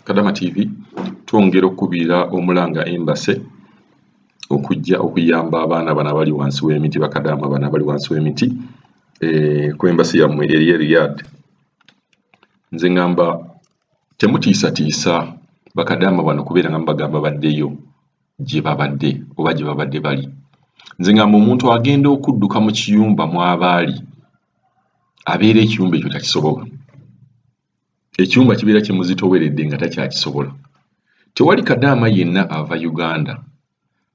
Kadama TV twongera okukubirira omulanga embassy okujja okuyamba abaana bano abali wansi w'emiti, bakadaama bano abali wansi w'emiti ku embassy yammwe eri e Riyadh. Nze ŋŋamba temutiisatiisa bakadaama bano kubeera nga mubagamba baddeyo gye babadde oba gye babadde bali. Nze ŋŋamba omuntu agenda okudduka mu kiyumba mw'aba ali abeera ekiyumba ekyo takisobola. Ekiyumba kibeera kimuzitooweredde nga takyakisobola. Tewali kadaama yenna ava Uganda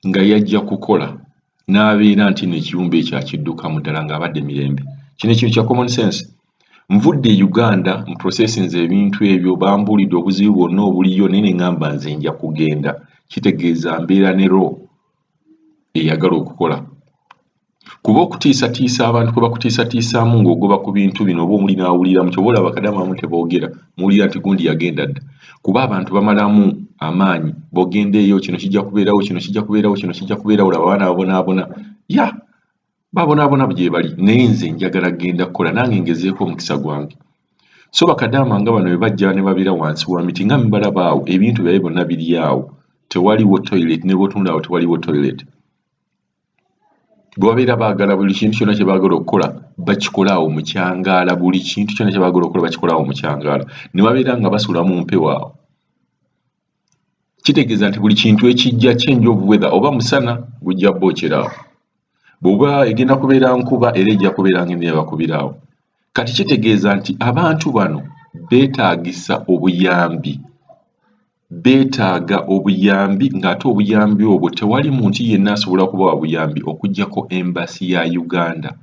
nga yajja kukola n'abeera nti nno ekiyumba ekyo akiddukamu ddala ng'abadde mirembe. Kino ekintu kya common sense. Nvudde e Uganda mprocessinze ebintu ebyo, bambuulidde obuzibu bwonna obuliyo, naye ne ŋŋamba nze nja kugenda. Kitegeeza mbeera ne law eyagala okukola. Kuba okutiisatiisa abantu kwe bakutiisatiisaamu ng'ogoba ku bintu bino oba omuli n'awuliramu, ky'oba olaba bakadaama abamu teboogera, muwulira nti gundi yagenda dda. Kuba abantu bamalamu amaanyi, bw'ogenda eyo kino kijja kubeerawo, kino kijja kubeerawo, kino kijja kubeerawo, laba abaana babonaabona. Ya, babonaabona gye bali, naye nze njagala kugenda kukola nange ngezeeko omukisa gwange. So bakadaama nga bano bwe bajja ne babeera wansi wa miti nga mubalaba awo, ebintu byabwe byonna biri awo, tewaliwo toilet, ne bw'otunula awo tewaliwo toilet. Bwe babeera baagala buli kintu kyonna kye baagala okukola bakikola awo mu kyangaala, buli kintu kyonna kye baagala okukola bakikola awo mu kyangaala, ne babeera nga basula mu mpewo awo. Kitegeeza nti buli kintu ekijja, change of weather, oba musana gujja bookyera awo, bw'oba egenda kubeera nkuba era ejja kubeera nga ebakubira awo. Kati kitegeeza nti abantu bano beetaagisa obuyambi, beetaaga obuyambi, ng'ate obuyambi obwo tewali muntu yenna asobola kubawa buyambi okuggyako embassy ya Uganda.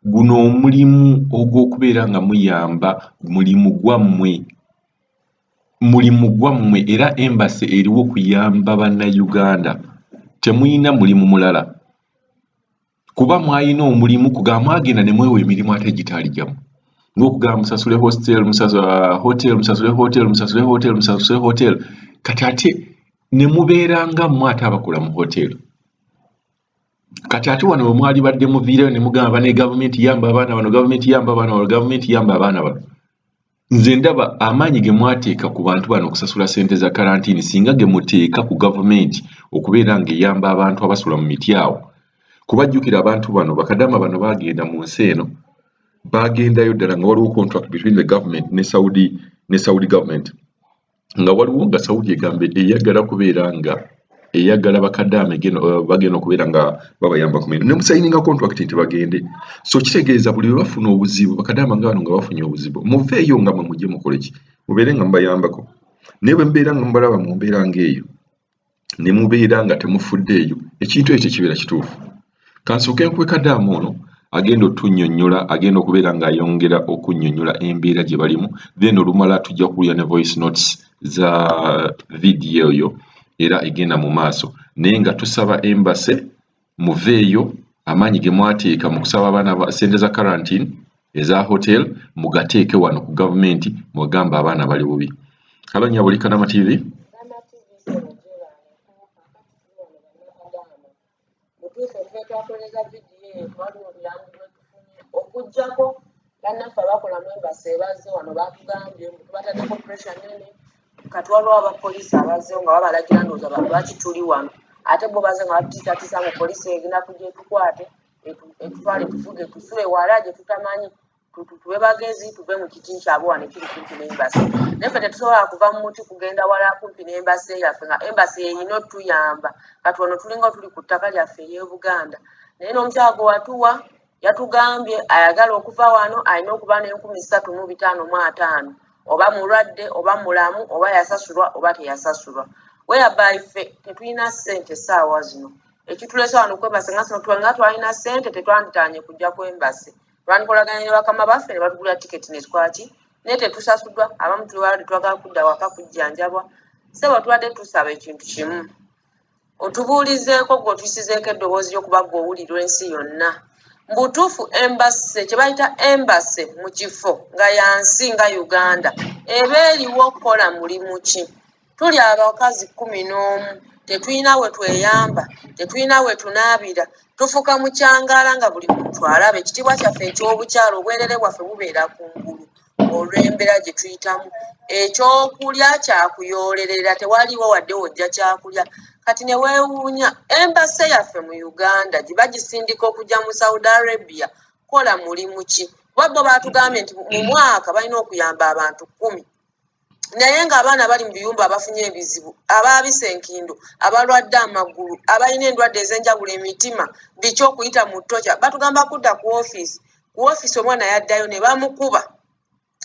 Guno omulimu ogw'okubeera nga muyamba mulimu gwammwe, mulimu gwammwe, era embassy eriwo kuyamba Bannayuganda. Temuyina mulimu mulala kuba mwalina omulimu kugamba mwagenda ne mwewa emirimu ate egitaali gyammwe, ng'okugamba musasule hostel, hotel, musasule hotel, musasule hotel, musasule hotel. Kati ate ne mubeera nga mmwe ate abakola mu hotel. Kati ate wano we mwali badde muviireyo ne mugamba bane gavumenti yamba abaana bano, gavumenti yamba abaana bano, gavumenti yamba abaana bano. Nze ndaba amaanyi ge mwateeka ku bantu bano okusasula ssente za karantiini, singa ge muteeka ku gavumenti okubeera ng'eyamba abantu abasula mu miti awo. Kubajjukira abantu bano, bakadaama bano baagenda mu nsi eno, baagendayo ddala nga waliwo contract between the government ne Saudi government, nga waliwo nga Saudi egamba eyagala kubeera nga eyagala bakadaama bagenda okubeera nga babayamba ku mirimu, ne musayininga contract nti bagende. So kitegeeza buli lwe bafuna obuzibu, bakadaama nga bano nga bafunye obuzibu, muveeyo nga mwe mujje mukole ki, mubeere nga mubayambako. Naye bwe mubeera nga mubalaba mu mbeera ng'eyo ne mubeera nga temufuddeeyo, ekintu ekyo tekibeera kituufu. Kansooke nkuwe kadaama ono agenda otunnyonnyola, agenda okubeera ng'ayongera okunnyonnyola embeera gye balimu, then olumala tujja kuwulira ne voice notes za vidiyo eyo era egenda mu maaso. Naye nga tusaba embassy muveeyo, amaanyi ge mwateeka mu kusaba abaana ssente za quarantine eza hotel mugateeke wano ku gavumenti, mugamba abaana bali bubi. Hello nnyabo, Kadama TV. Kadama TV, ssebo, gyebaleko. Kaakati tuli wano bannakadaama. Butuufu okuva twakoleza vidiyo eyo tewaliwo buyambi bwe tufunye okuggyako bannaffe abakola mu embassy ebazze wano batugambye mbu tubataddeko pressure nnene. Kati waliwo abapoliisi abazzeewo nga babalagira, ndowooza lwaki tuli wano, ate bo bazze nga batutiisatiisa ngu poliisi egenda kujja etukwate, etutwale, tuvuge, tusule wala gye tutamanyi, tube bagezi tuve mu kiti kyabwe wano ekiri kumpi n'embassy. Naye ffe tetusobola kuva mu muti kugenda wala kumpi n'embassy yaffe nga embassy erina otuyamba. Kati wano tulinga tuli ku ttaka lyaffe ery'e Buganda, naye n'omukyala gwe watuwa yatugambye ayagala okuva wano alina okuba n'3550, oba mulwadde oba mulamu, oba yasasulwa oba teyasasulwa, whereby ffe tetulina ssente essaawa zino. Ekituleese wano ku embassy, nga sino nga twalina ssente tetwanditanye kujja ku embassy, twandikolaganye ne bakama baffe ne batugulira tiketi netwaki, naye tetusasuddwa. Abamu tuli balwadde, twagala kudda waka kujjanjabwa. Ssebo, tubadde tusaba ekintu kimu, otubuulizeeko gwe otuyisizeeko eddoboozi lyokuba gwe owulirwa ensi yonna. Mbutuufu embassy, kye bayita embassy mu kifo nga yansi nga Uganda, eba eriwo okukola mulimu ki? Tuli abakazi 11, tetulina we tweyamba, tetulina we tunaabira, tufuka mu kyangaala nga buli muntu alaba ekitiibwa kyaffe eky'obukyalo, obwerere bwaffe bubeera kungulu. Olw'embeera gye tuyitamu, ekyokulya kyakuyoolerera, tewaliwo wadde wojja kyakulya. Kati ne weewuunya embassy yaffe mu Uganda gye bagisindika okujja mu Saudi Arabia kola mulimu ki? Kuba bo baatugambye nti mu mwaka balina okuyamba abantu 10, naye ng'abaana bali mu biyumba abafunye ebizibu, abaabise enkindo, abalwadde amagulu, abalina endwadde ez'enjawulo, emitima, biki, okuyita mu torture. Batugamba kudda ku ofiisi. Ku ofiisi omwana yaddayo ne bamukuba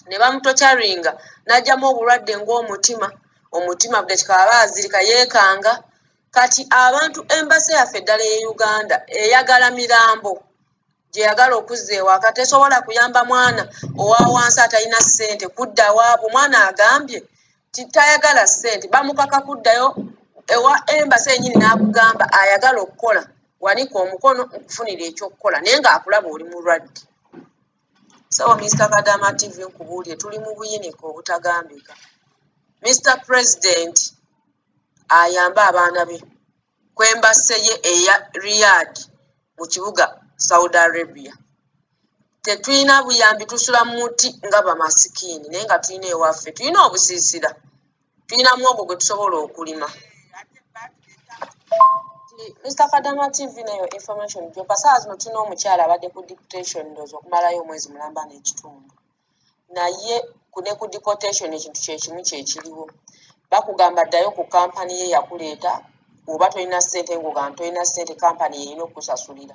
ne bamutorturinga, n'ajjamu obulwadde ng'omutima, omutima budakika aba azirika, yeekanga. Kati abantu, embassy yaffe eddala e Uganda eyagala mirambo gyeyagala okuzza ewaka, tesobola kuyamba mwana owa wansi atalina ssente kudda waabwe. Omwana agambye titayagala ssente, bamukaka kuddayo ewa embassy yennyini, n'akugamba ayagala okukola, wanika omukono nkufunira ekyokukola, naye ng'akulaba oli mulwadde. So Mr Kadama TV, nkubuulire, tuli mu buyinike obutagambika. Mr President ayambe abaana be ku embassy ye eya Riyadh mu kibuga Saudi Arabia. Tetulina buyambi, tusula mu muti nga bamasikiini, naye nga tulina ewaffe, tulina obusiisira, tulina muwogo gwe tusobola okulima. Mr Kadama TV, nayo information gyopa saawa zino, tulina omukyala abadde ku deportation, ndowooza okumalayo omwezi mulamba n'ekitundu, naye ne ku deportation ekintu kyekimu kyekiriwo. Bakugamba ddayo ku kampani ye yakuleeta, oba tolina ssente, ng'ogamba tolina ssente, kampani yerina okukusasulira.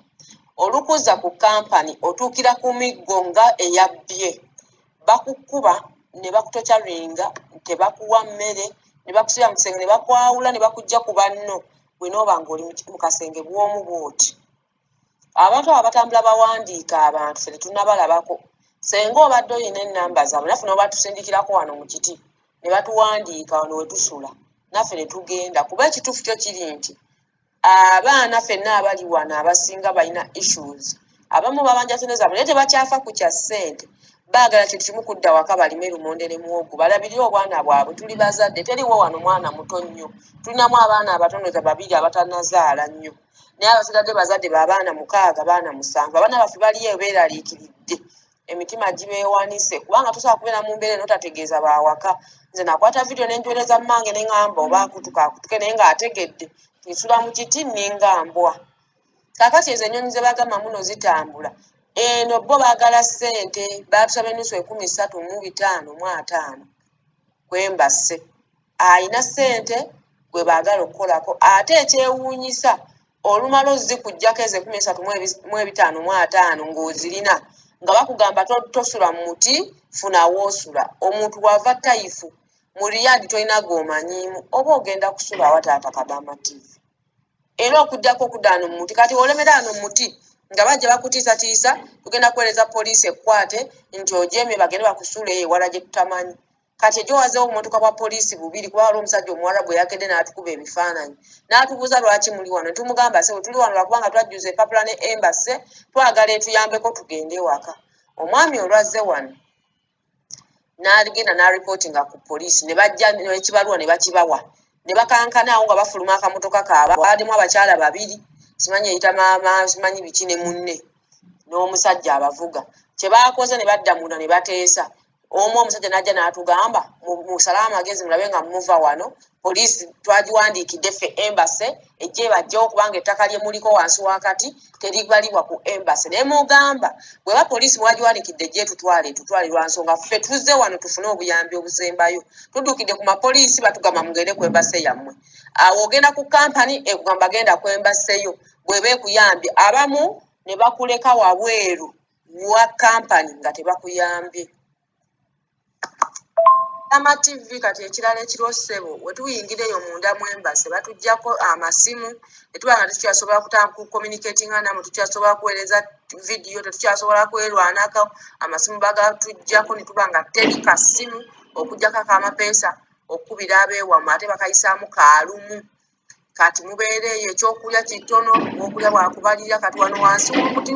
Olukuzza ku kampani, otuukira ku miggo nga eyabbye, bakukuba ne bakutorturinga, tebakuwa mmere, ne bakusibira mu kisenge, ne bakwawula, ne bakujja ku banno. Bwe nooba ng'oli mu kasenge bw'omu bw'oti, abantu abo batambula bawandiika abantu, ffe tetunnabalabako. Senga obadde olina ennamba zaabwe, naffe n'obatusindikirako wano mu kiti ne batuwandiika wano we tusula, naffe ne tugenda. Kuba ekituufu kyo kiri nti abaana ffenna abali wano abasinga balina issues, abamu babanja ssente zaabwe, naye tebakyafa ku kya ssente, baagala kintu kimu, kudda waka balime lumonde ne muwogo, balabirire obwana bwabwe. Tuli bazadde, teriwo wano mwana muto nnyo, tulinamu abaana abatonoza babiri abatannazaala nnyo, naye abasigadde bazadde b'abaana 6, baana 7. Abaana baffe baliyo beeraliikiridde, emitima gibeewanise, kubanga tosobola kubeera mu mbeera eno otategeeza baawaka. Nze nakwata vidiyo ne njiweereza mmange ne ŋŋamba oba akutuka akutuke, naye ng'ategedde nsula mu kiti nninga mbwa. Kaakati ezo ennyonyi ze bagamba muno zitambula eno, bo baagala ssente, baatusaba enusu 35,550 ku embassy. Ayina ssente gwe baagala okukolako. Ate ekyewuunyisa, olumala ozikuggyako ezo 35,550 ng'ozirina, nga bakugamba tosula mu muti, funa woosula. Omuntu wava Tayifu mu Riyadh, tolina g'omanyiimu, oba ogenda kusula awa? Taata Kadama TV, era okuddako okudda wano mu muti, kati olemera wano mu muti nga bajja bakutiisatiisa, tugenda kuweereza poliisi ekkwate nti ojeemye, bagende bakusuula eyo ewala gye tutamanyi. Kati ejo wazeewo obumotoka bwa poliisi bubiri, kuba waliwo omusajja omuwarabu eyakedde n'atukuba ebifaananyi n'atubuuza lwaki muli wano. Ne tumugamba, ssebo, tuli wano lwakubanga twajjuza empapula ne embassy, twagala etuyambeko tugende ewaka. Omwami olwazze wano n'agenda n'areportinga ku poliisi, ne bajja n'ekibaluwa ne bakibawa, ne bakankana awo nga bafuluma akamotoka kaabwe. Baalimu abakyala babiri, simanyi eyita maama, simanyi biki, ne munne n'omusajja abavuga. Kye baakoze, ne badda munda ne bateesa. Omu omusajja n'ajja n'atugamba, musale amagezi mulabe nga muva wano, poliisi twagiwandiikidde ffe embassy ejje ebajjewo, kubanga ettaka lye muliko wansi wakati teribalibwa ku embassy. Naye mugamba bweba poliisi mwagiwandiikidde ejje etutwale, etutwale lwa nsonga ffe tuzze wano tufune obuyambi obusembayo. Tuddukidde ku mapoliisi, batugamba mugende ku embassy yammwe. Awo ogenda ku kampani ekugamba genda ku embassy yo bweba ekuyambye. Abamu ne bakuleka wabweru wa kampani nga tebakuyambye. Ama TV, kati ekirala ekiriwo, ssebo, we tuyingira eyo munda mu embassy, batuggyako amasimu, ne tuba nga tetukyasobola kucommunicatinga nammwe, tukyasobola kuweereza vidiyo, tetukyasobola kwerwanako, amasimu bagatuggyako, ne tuba nga teri kasimu okuggyako ak'amapeesa okukubira abeewammwe, ate bakayisaamu kaalumu. Kati mubeera eyo, ekyokulya kitono, obwokulya bwakubalirira. Kati wano wansi w'omuti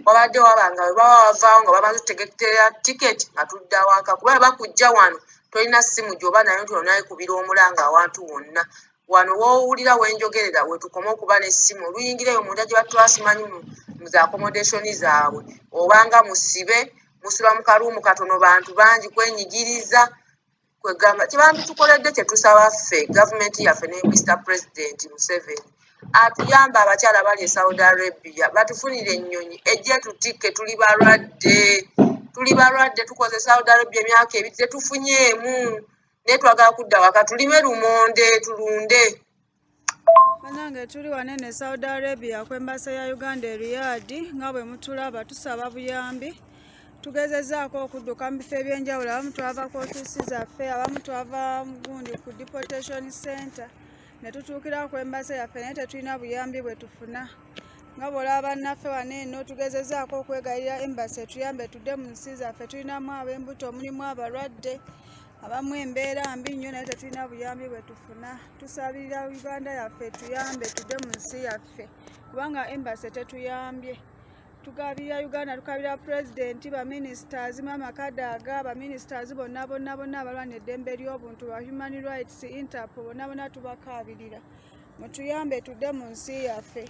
wabadde waba nga bwe baba bavaawo nga babanza tutegekera tiketi nga tudda waka, kuba bwe bakujja wano tolina ssimu gy'oba nayo nti onaayekubira omulanga awantu wonna. Wano w'owulira wenjogerera wetukoma okuba n'essimu. Oluyingira eyo munda gye batutwala, simanyi mu za accommodation zaabwe, obanga musibe. Musula mu karuumu katono, bantu bangi, kwenyigiriza. Kwegamba kyebanditukoledde, kyetusaba ffe gavumenti yaffe ne Mr President Museveni atuyamba, abakyala bali e Saudi Arabia batufunire ennyonyi ejje tutikke. Tuli balwadde, tuli balwadde. Tukoze Saudi Arabia emyaka 2, tetufunyeemu, naye twagala kudda waka tulime lumonde, tulunde. Banange, tuli wanene Saudi Arabia ku embassy ya Uganda e Riyadh. Nga bwe mutulaba, tusaba buyambi. Tugezezaako okudduka mu bifo ebyenjawulo. Abamu twava ku ofiisi zaffe, abamu twava gundi ku deportation center, ne tutuukira ku embassy yaffe, naye tetulina buyambi bwe tufuna. Nga bw'olaba bannaffe wano eno, tugezezaako okwegayirira embassy etuyambe tudde mu nsi zaffe. Tulinamu ab'embuto, mulimu abalwadde, abamu embeera mbi nnyo, naye tetulina buyambi bwe tufuna. Tusabirira Uganda yaffe tuyambe tudde mu nsi yaffe, kubanga embassy tetuyambye. Tukabirira Uganda, tukabirira pulezidenti, baministers, Mama Kadaga, baministers bonna bonna bonna abalwana eddembe ly'obuntu, ba human rights, Interpol, bonna bonna tubakaabirira, mutuyambe tudde mu nsi yaffe.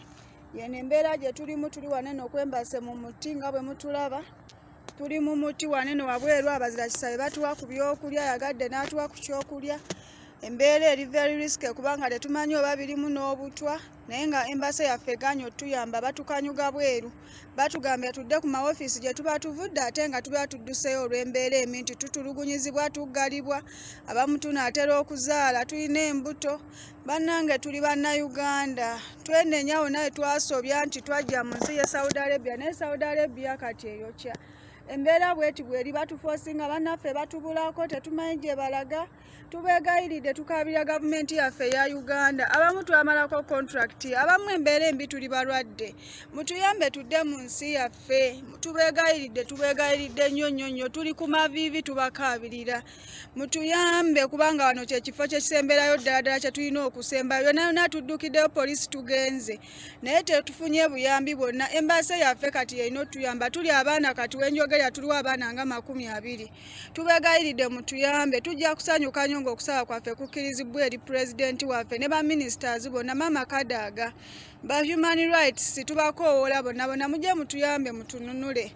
Yeno embeera gye tulimu. Tuli wanene oku embassy mu muti, nga bwe mutulaba, tuli mu muti wanene wabweru. Abazira kisabe batuwa ku byokulya, yagadde n'atuwa ku kyokulya. Embeera eri very risky, kubanga tetumanyi oba birimu n'obutwa, naye nga embassy yaffe eganye otuyamba. Batukanyuga bweru, batugambye tudde ku mawofiisi gye tuba tuvudde, ate nga tuba tudduseyo olw'embeera emi nti tutulugunyizibwa, tuggalibwa, abamu tunaatera okuzaala, tulina embuto. Bannange, tuli Bannayuganda, twenenya wonna we twasobya nti twajja mu nsi ye Saudi Arabia, naye Saudi Arabia kati eyokya. Embeera bweti bweri, batuforcinga, bannaffe batubulako, tetumanyi gye balaga. Tubeegayiridde, tukabirira gavumenti yaffe eya Uganda. Abamu twamalako contract, abamu embeera embi, tuli balwadde. Mutuyambe tudde mu nsi yaffe. Tubeegayiridde, tubeegayiridde nnyo nnyo nnyo. Tuli ku maviivi, tubakaabirira, mutuyambe, kubanga wano kyekifo kyekisemberayo ddala ddala kye tulina okusembayo. Yonna yonna tuddukiddeyo, poliisi tugenze, naye tetufunye buyambi bwonna. Embassy yaffe kati yerina otuyamba. Tuli abaana, kati wenjogerera tuliwo abaana nga 20. Tubeegayiridde, mutuyambe. Tujja kusanyuka nnyo ng'okusaba kwaffe kukkirizibwa eri pulezidenti waffe ne baministers bonna, Mama Kadaga, ba human rights, tubakoowoola bonna bonna, mujje mutuyambe, mutununule.